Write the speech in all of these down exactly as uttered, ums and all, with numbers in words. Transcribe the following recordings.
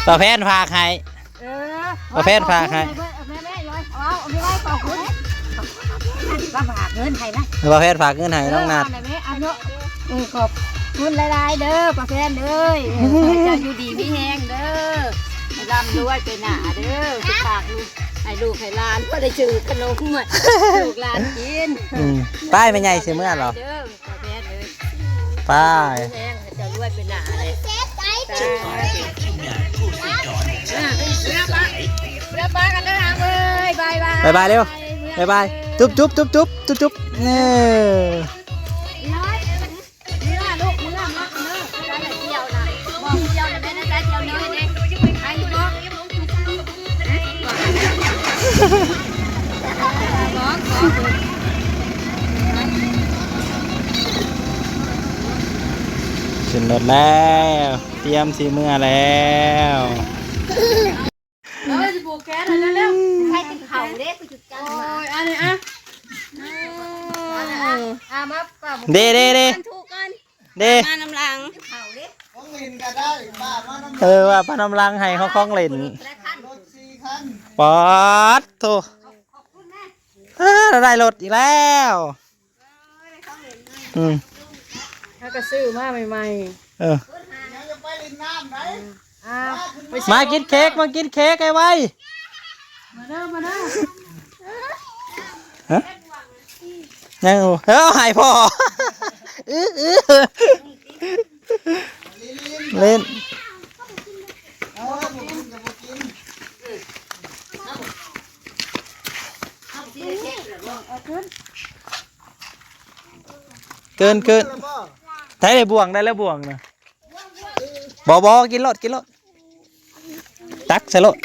ป้าแพนฝากให้ เออ ป้าแพนฝากให้ แม่แม่ร้อยเอาเอาไม่ไหวขอบคุณ ป้าฝากเงินให้นะ ป้าแพนฝากเงินให้น้องนัด เออเอาหน่อยแม่เอาเนาะ เออขอบคุณหลายๆเด้อป้าแพนเด้อ เออขอให้เจ้าอยู่ดีมีแฮงเด้อ ให้ร่ำรวยไปหน้าเด้อ ฝากลูกให้ลูกให้หลาน ก็ได้ซื้อขนมให้ลูกหลานกิน อืม ไปแม่ใหญ่สิเมือเหรอ เด้อ ไป แม่นเลย ไป แม่นจะรวยเป็นหน้าเลย เรือปลากันนะเอ้ย บายบาย บายบายเร็ว บายบาย จุ๊บจุ๊บจุ๊บจุ๊บจุ๊บจุ๊บ เนี่ย เมื่อลูกเมื่อมาเมื่อไปเที่ยวนะ บอกเที่ยวนะแม่นะจ๊ะ เที่ยวน้อยเด้ ไปบอก บอกบอก ขึ้นรถแล้ว เตรียมสิเมือแล้ว เอ้ยจะผูกแขนให้แล้วเร็ว ใครเป็นเขาเด้ กูจุดกัน โอ้ย อันนี้อ่ะ อ่ะมาเป่า เด้เด้เด้ ถูกกัน เด้ มาน้ำลัง เขาเด้ ของเล่นก็ได้ บ้ามาน้ำ เออ ว่าป้าน้ำลังให้เขาของเล่น รถสี่คัน ป๊าดโธ่ อ่า ได้รถอีกแล้ว อืม ถ้าก็ซื้อมาใหม่ๆ เออ ยังจะไปเล่นน้ำไหน อ่า มากินเค้ก มากินเค้กไอ้ไว้ มาเด้อ มาเด้อ ฮะ ยังอยู่ เฮ้ย หายพอ อื้ออื้อ เล่น เกิน เกิน ได้เลยบ่วง ได้แล้วบ่วงนะ บ่ บ่ กินโลด กินโลด ตักใส่โลด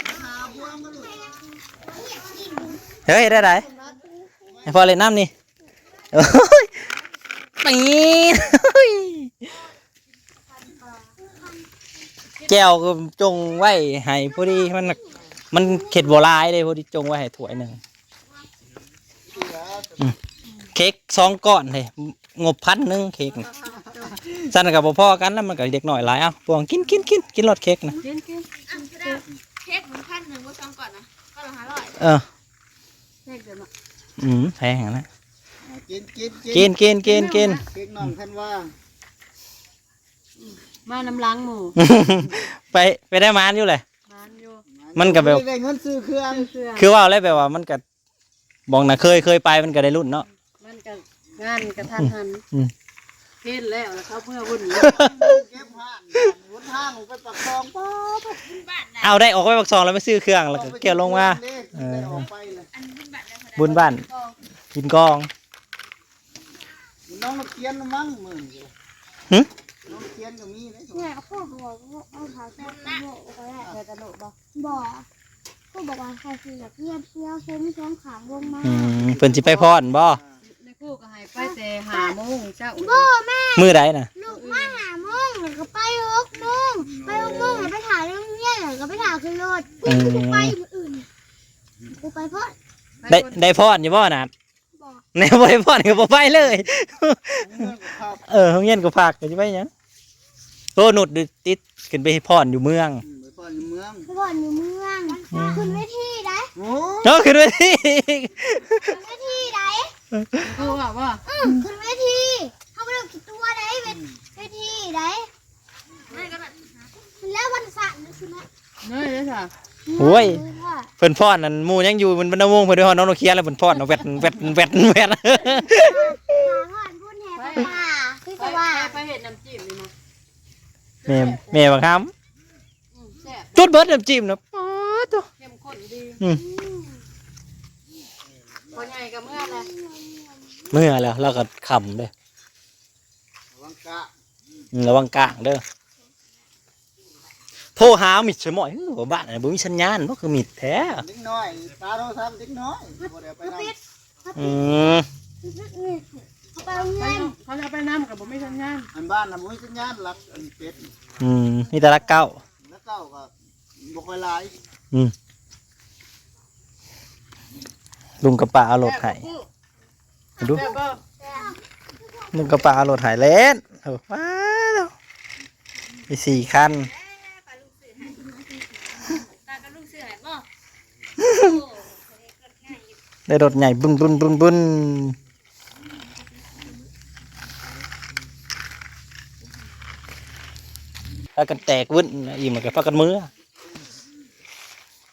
เฮ้ย ได้ได ให้พ่อเล่นน้ำนี่ โอ้ย ตีน แก้วก็จงไว้ให้พอดี มัน มันเข็ดบ่หลายเลย พอดีจงไว้ให้ถ้วยหนึ่ง อืม เค้กสองก้อนเลย งบพันหนึ่งเค้กน่ะ สั่นกับบ่พอกันแล้ว มันก็เด็กน้อยหลาย เอ้า พวงกิน กิน กิน กินโลดเค้กนะ กินกิน เค้กมันพันหนึ่ง บ่สองก้อนนะ ก้อนละห้าร้อย เออ เค้กเดี๋ยวมา อืม แพงนะ อ่ะ กิน กิน กิน กิน กิน กิน กิน เค้กน้องธันวา มาน้ำลังหมู่ ไป ไปได้มานอยู่เลย มานอยู่ มันก็แบบ ได้เงินซื้อเครื่อง ซื้อเครื่อง คือว่าอะไรแบบว่ามันก็บอกนะ เคย เคยไปมันก็ได้รุ่นเนาะ มันก็งานกระทันหัน อืม เห็นแล้ว แล้วเขาเมื่อวันนี้ เก็บห้างหนทางไปปากซองป๊าด เอาได้ออกไปปากซองแล้วไปซื้อเครื่องแล้วก็เกี่ยวลงมา เออ ออกไปเลย บุญบ้าน กินกอง น้องนักเขียนละมั้งมื้อนี้ หึ น้องนักเขียนก็มีเลย เนี่ย ครูบอกว่าเอาหาแฟนตลกก็ได้ แต่ตลกบ่ บอก ครูบอกว่าใครสิอยากเรียนเพื่อเพิ่มช่วงขางวงมา อืม เพิ่นสิไปพรบ่ ในครูก็ให้ไปแต่ห้าโมงเช้า บ่แม่ มื้อใดน่ะ ลูกมาห้าโมงแล้วก็ไปหกโมง ไปหกโมงแล้วไปถ่ายโรงเรียนแล้วก็ไปถ่ายขึ้นรถ อืม กูไปมื้ออื่น กูไปพร ได้ ได้พรอยู่บ่น่ะ บ่ แนวบ่ได้พรก็บ่ไปเลย เงินก็เข้า เออ โรงเรียนก็พัก ก็สิไปหยัง โอ้ นุชติดขึ้นไปพรอยู่เมือง อืม ไปพรอยู่เมือง ไปพรอยู่เมือง อืม ขึ้นเวทีได้ โอ้ เออ ขึ้นเวทีอีก ขึ้นเวทีได้ ครูบอกว่า อืม ขึ้นเวที เขาบ่ได้คิดตัวได้ เว เวทีได้ แล้ววันเสาร์นี่คือนะ เนยเลยค่ะ โอ้ย เพิ่นพรนั่นหมู่ยังอยู่ มันบรรณวงศ์เพิ่นไปฮอดน้องนกเขียนแล้วเพิ่นพรเอาแวดแวดแวดแวด หาฮอดบุญแห่พระป่าคือ ไป จะว่า ไป ไปเห็นน้ำจิ้มนี่นะ แม่ แม่บักหำ อืม แซ่บ จุดเบิดน้ำจิ้มนะ ป๊าดโธ่ เข้มข้นดี อืม พ่อใหญ่ก็เมื่อแล้ว เมื่อแล้ว เราก็ค่ำเด้ ระวังกะ อืม ระวังกลางเด้อ โทรหามิตรสมอย เฮ้ย บ้านไหนบ่มีสัญญาณบ่ คือมิตรแท้ เด็กน้อย ตาโทรศัพท์เด็กน้อย บ่ได้ไปนำ อืม เขาไปโรงเรียน เขาจะไปนำกับบ่มีสัญญาณ อันบ้านน่ะบ่มีสัญญาณ หลักอันเป็ด อืม มีแต่หลักเก้า หลักเก้าก็บ่ค่อยหลาย อืม ลุงกับป้าเอารถให้ ดู แซ่บบ่ ลุงกับป้าเอารถให้เล่น โอ้ ว้าว มีสี่คัน ได้รถใหญ่บึ้นบึ้นบึ้นบึ้น พากันแตกวึ่น อีกมันก็พากันเมือ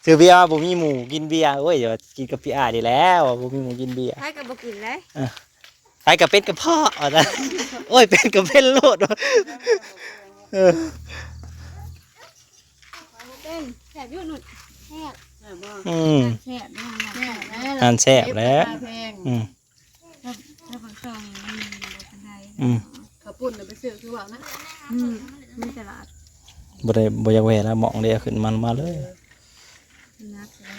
ซื้อเบียร์บ่มีหมู่กินเบียร์ โอ้ย เดี๋ยวกินกับพี่อ้ายดีแล้ว บ่มีหมู่กินเบียร์ ใครก็บ่กินเลย เออ ใครก็เป็นกระเพาะ ว่าซั่น โอ้ย เป็นก็เป็นโลด เออ เป็นแซ่บอยู่นุ่น แซ่บ แซ่บบ่ อืม แซ่บอยู่ แซ่บแล้ว อันแซ่บแล้ว ราคาแพง อืม ถ้า ถ้าปากซอยนี่มันบ่ปานใด อืม ข้าวปุ้นน่ะไปซื้อคือว่านะ อืม มีตลาด บ่ได้ บ่อยากแวะแล้ว หม่องเดียวขึ้นมันมาเลย นักเลย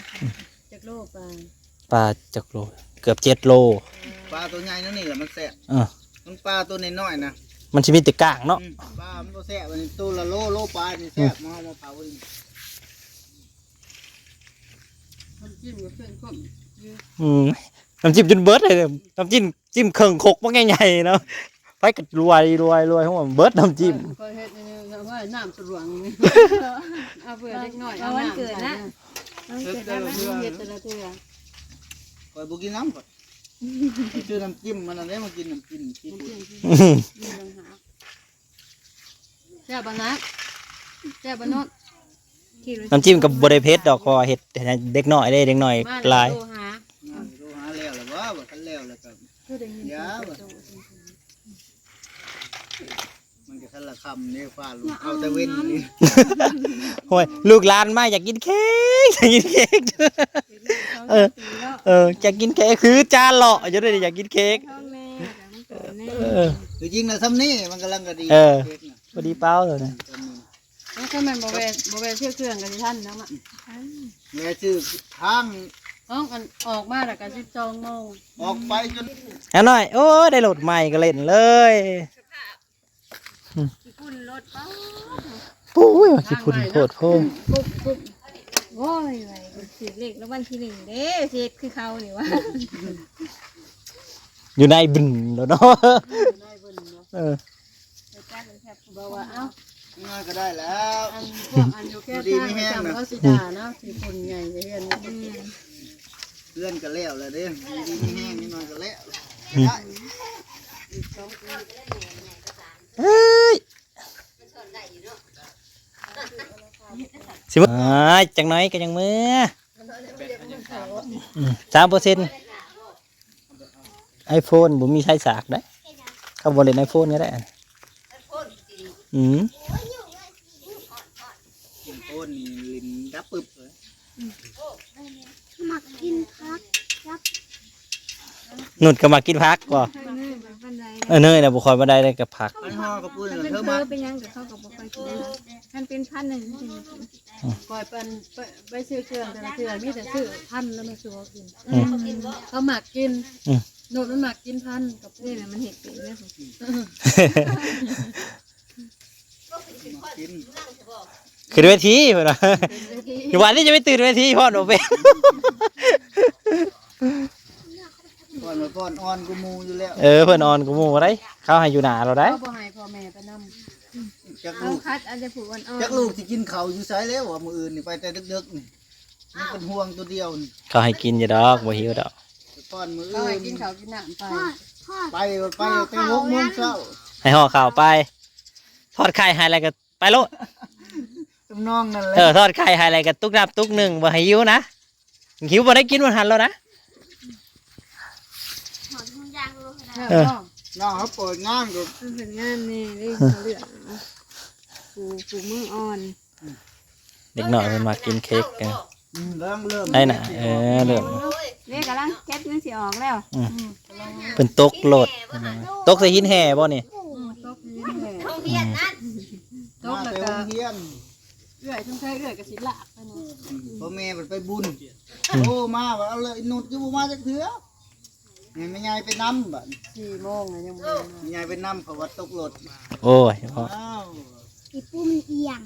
จักโลปลา ปลาจักโล เกือบเจ็ดโล ปลาตัวใหญ่นั่นนี่แหละมันแซ่บ เออ มันปลาตัวน้อยๆนะ มันสิมีแต่ก้างเนาะ อืม ปลามันบ่แซ่บ อันนี้ตัวละโล โลปลายนี่แซ่บ อืม มาเอามาเผานี่ น้ำจิ้มก็เข้มข้นอยู่ อืม น้ำจิ้มจนเบิดเลย น้ำจิ้ม จิ้มเครื่องคกบักใหญ่ๆเนาะ ไปก็รวย รวย รวย หัวเบิดน้ำจิ้ม ข้อยเฮ็ดนี่นะว่าน้ำสะหลวงนี่ เอาเผื่อเด็กน้อย เอาวันเกิดนะ เอาน้ำใส่ วันเกิดนะ เฮ็ดแต่ละเทื่อ ข้อยบ่กินน้ำข้อย ไปซื้อน้ำจิ้มมันอันนี้มากินน้ำจิ้มซีฟู้ด มีปัญหา แซ่บบ่นะ แซ่บบ่โนด น้ำจิ้มก็บ่ได้เผ็ดดอก เพราะว่าเฮ็ดให้เด็กน้อยเด้ เด็กน้อย มาแล้ว หลาย โทรหา โทรหาแล้วล่ะบ่ บ่ทันแล้วแล้วก็ คือได้ยิน อย่า เสียง บ่ เปิดประตู มันก็ทันละค่ำนี่ ฟ้าหลุด เอาแต่เว้นนี่ โอ้ย ลูกหลานมาอยากกินเค้ก อยากกินเค้ก เออ เออ อยากกินเค้ก คือจานเลาะอยู่เด้ อยากกินเค้ก ท้องแม่ เออ คือจริงนะ ซ้ำนี่มันกำลังก็ดี เออ เค้กน่ะ พอดีเป้าเลยนะ แล้วถ้ามันบ่แวะ บ่แวะซื้อเครื่องก็สิทันเนาะ แวะซื้อทาง น้องอันออกมาแล้วก็สิบสองโมง ออกไปจน อันน้อย โอ้ย ได้รถใหม่ก็เล่นเลย ขี้ฝุ่นรถ ป้า ปุ้ย ว่าขี้ฝุ่นโพดโพ ปุ๊บปุ๊บ โอ้ย ไว้ถือเลขรางวัลที่หนึ่งเด้ เฮ็ดคือเขานี่วะ อยู่ในบึนแล้วเนาะ ได้เบิ่นเนาะ เออ ไปจักเลยครับ บอกว่า เอ้า น้อยก็ได้แล้ว อันพวกอันอยู่แค่ อยู่ดีมีแฮงนะ ทางประจำเขาสิด่าเนาะ ขี้ฝุ่นใหญ่เฮือนนี่ อืม เพื่อนก็แล้วแหละเด้ อยู่ดีมีแฮงนิดหน่อยก็แล้ว อืม ได้ เฮ้ย สิมา อ้าย จักหน่อยก็ยังเมือ อืม สามเปอร์เซ็นต์ ไอโฟนบ่มีสายสากได้ เขาบ่เล่นไอโฟนก็ได้ อืม โอ้นี่ลินดับปึบเลย มักกินผักครับ นุชก็มักกินผักบ่ เออ เนยน่ะบ่ค่อยปานใดเลยกับผัก มันห่อกับปุ้น มันเป็น เธอ เธ มา อเป็นหยังกับเขาก็บ่ค่อยกิน มันเป็นพันธุ์หนึ่งที่มันกิน ก่อยปันไป ไปซื้อเครื่องแต่ละเทื่อมีแต่ซื้อพันธุ์แล้วมาซื้อกิน อืม เขามักกิน อืม นุชมันมักกินพันธุ์กับนี่แหละมันเห็ดเป็นเนี่ย ขึ้นเวทีเพิ่นว่า อยู่บ้านนี่จะไปตื่นเวทีพ่อหนูเป็น พ่อนมาพ่อนอ่อนกูหมู่อยู่แล้ว เออ เพิ่นอ่อนกว่าหมู่ได้ เขาให้อยู่หน้าเราได้ เขาบ่ให้พ่อแม่ไปนำ จัก เอา ลูก คัดเอาแต่ผู้อ่อนๆ จักลูกสิกินข้าวอยู่ไสแล้วว่ามื้ออื่นนี่ไปแต่ดึกๆนี่ มันเป็นห่วงตัวเดียวนี่ เขาให้กินอยู่ดอก บ่หิวดอก ไปป้อนมื้อ เขาให้ อื่น กินข้าวกินน้ำไป ไป ไป ไปหกโมงเช้า ให้ห่อข้าวไป ทอดไข่ให้แล้วก็ไปโลด ทำนองนั่นแหละ เออ ทอดไข่ให้แล้วก็ตุ๊กน้ำตุ๊กหนึ่ง บ่ให้หิวนะ หิวบ่ได้กินมันหันแล้วนะ เออ น้องเขาเปิดงานก็ มันเป็นงานนี่ นี่เขาเลือก ผู้ ผู้มืออ่อน เด็กน้อยเพิ่นมักกินเค้กกัน อืม เริ่ม เริ่ม ได้น่ะ เออ เริ่ม นี่กำลังเก็บเงินสิออกแล้ว อืม เพิ่นตกโลด ตกใส่หินแห่บ่นี่ อืม ตกหินแห่ โรงเรียนนั่น ตกแล้วก็ มาแต่โรงเรียน เอื้อย สงสัยเอื้อยก็สิลากไปเนาะ อืม พ่อแม่เพิ่นไปบุญ อืม โอ้ มาว่า เอาเลย นุชอยู่บ่มาจักเทื่อ ให้แม่ยายไปนำบัด สี่โมงแล้วยังบ่มา แม่ยายไปนำ เพราะว่าตกรถ โอ้ย พ่อ อ้าว อีปูมันเอียง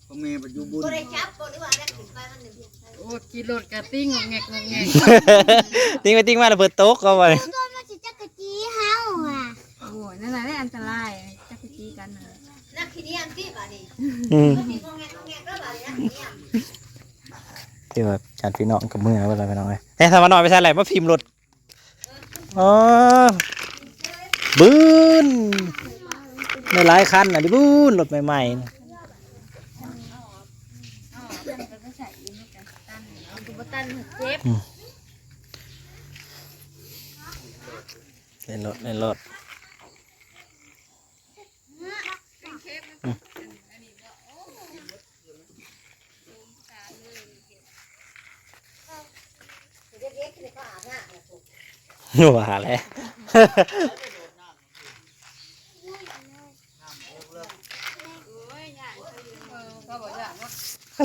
พ่อแม่บัดอยู่บุญ บ่ได้จับบ่หรือว่าได้ขึ้นไปมันหนึ่ง โอ้ ขี่รถกะติ้งงอกแงกงอกแงก ติ้งไปติ้งมาแล้วเพิ่นตกเอาไว้ แล้วก็มันสิจักกะจีเฮาอ่ะ โอ้ย นั่นน่ะแหละอันตราย จักกะจีกันน่ะ นักขี้เนียมติบัดนี้ อืม มันสิงอกแงกงอกแงกแล้วบัดนี้นักขี้เนียม เจอญาติพี่น้องกับเมือเพิ่นแล้วพี่น้องเอ้ย เอ๊ะ ถ้ามาน้อยไปใส่อะไรมาพิมพ์รถ อ๋อ บืน ได้หลายคันน่ะดิ บืน รถใหม่ๆน่ะ กูบ่ตันเจ็บ อืม ในรถ ในรถ ว่าแล้ว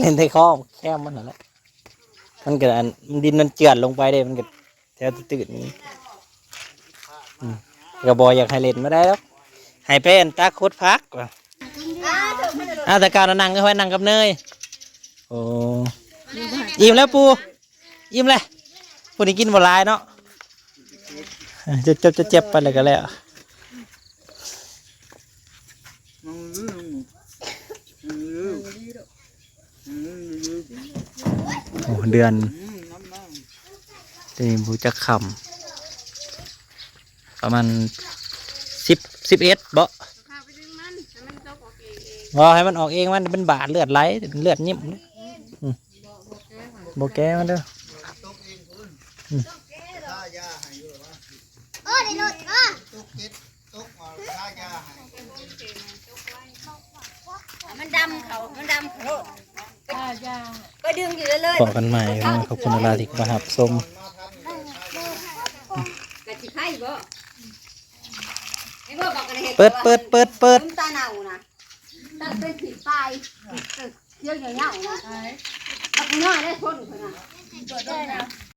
เล่นไทยคอมแคมมันนั่นแหละ มันก็อัน มันดินมันเจือนลงไปเด้ มันก็แถวตื้นๆนี่ อืม ก็บ่อยากให้เล่นมาได้หรอก ให้ไปอันตักขุดผักว่ะ อ้าว แต่กาวนั่งก็ไว้นั่งกับเนย โอ้ อิ่มแล้วปู อิ่มแล้ว ผู้นี้กินบ่หลายเนาะ เจ็บๆๆๆไปเลยก็แล้ว โอ้ เดือน เดี๋ยวนี้บ่จักค่ำ ประมาณ สิบ สิบเอ็ดบ่ พาไปดึงมันให้มันตกออกเองเอง บ่ ให้มันออกเอง มันเป็นบาดเลือดไหล เลือดนิ่ม อืม บ่แก้มันเด้อ โอ้ได้รถบ่ มันดำเขามันดำเขาโลดก็ดึงอยู่เลย พอกันใหม่เนาะ ขอบคุณเวลาที่มารับชม กะสิไข่บ่ไอ้บ่บอกกันเห็ด เปิด เปิด เปิด เปิด ตาเน่านะตั้งเป็นผีตายเที่ยวเหงาๆนะบักน้อยได้คนคนน่ะ